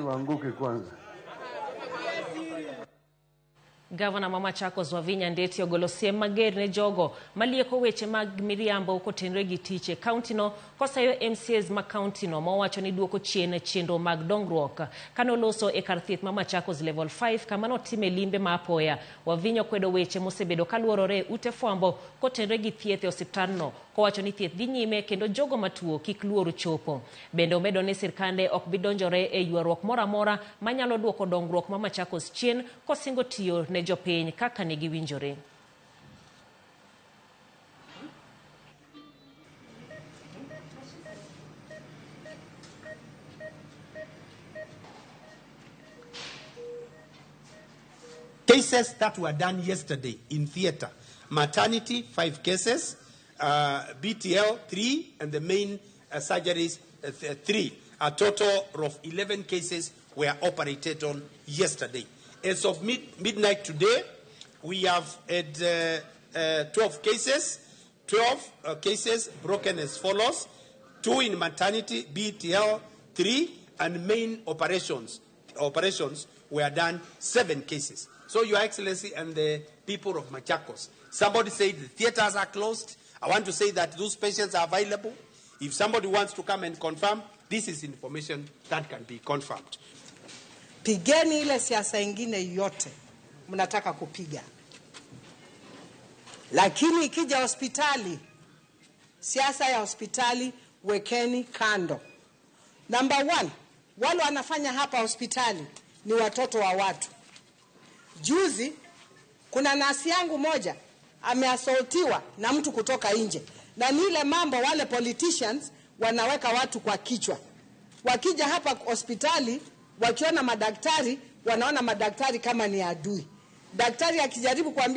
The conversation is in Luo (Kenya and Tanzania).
waanguke kwanza. Gavana ma Machakos Wavinya Ndeti ogolo siem mager ne jogo malieko weche mag miriambo kotenore gi tich e kauntino kosayo MCAs ma kauntino mowacho ni duoko chien chenro mag dongruok. Kanoloso e kar thieth ma Machakos Level 5 kama notime limbe ma apoya, Wavinya okwedo weche mosebedo kaluorore e ute fwambo kotenore gi thieth e osiptandno kowacho ni thieth dhi nyime kendo jogo matuo kik luor chopo. Bende omedo ni sirkande ok bi donjore e ywaruok moro amora manyalo duoko dongruok ma Machakos chien kosingo tiyo ne jopiny kaka ne giwinjore. Cases that were done yesterday in theater: maternity, 5 cases, BTL, 3, and the main surgeries, 3. A total of 11 cases were operated on yesterday. As of midnight today, we have had 12 cases, 12 cases broken as follows: 2 in maternity, BTL, 3, and main operations. Operations were done 7 cases. So, Your Excellency and the people of Machakos, somebody said the theaters are closed. I want to say that those patients are available. If somebody wants to come and confirm, this is information that can be confirmed. Pigeni ile siasa ingine yote mnataka kupiga, lakini ikija hospitali, siasa ya hospitali wekeni kando. Number 1, wale wanafanya hapa hospitali ni watoto wa watu. Juzi kuna nasi yangu moja ameassaultiwa na mtu kutoka nje, na ni ile mambo wale politicians wanaweka watu kwa kichwa. Wakija hapa hospitali wakiona madaktari, wanaona madaktari kama ni adui. Daktari akijaribu kuambia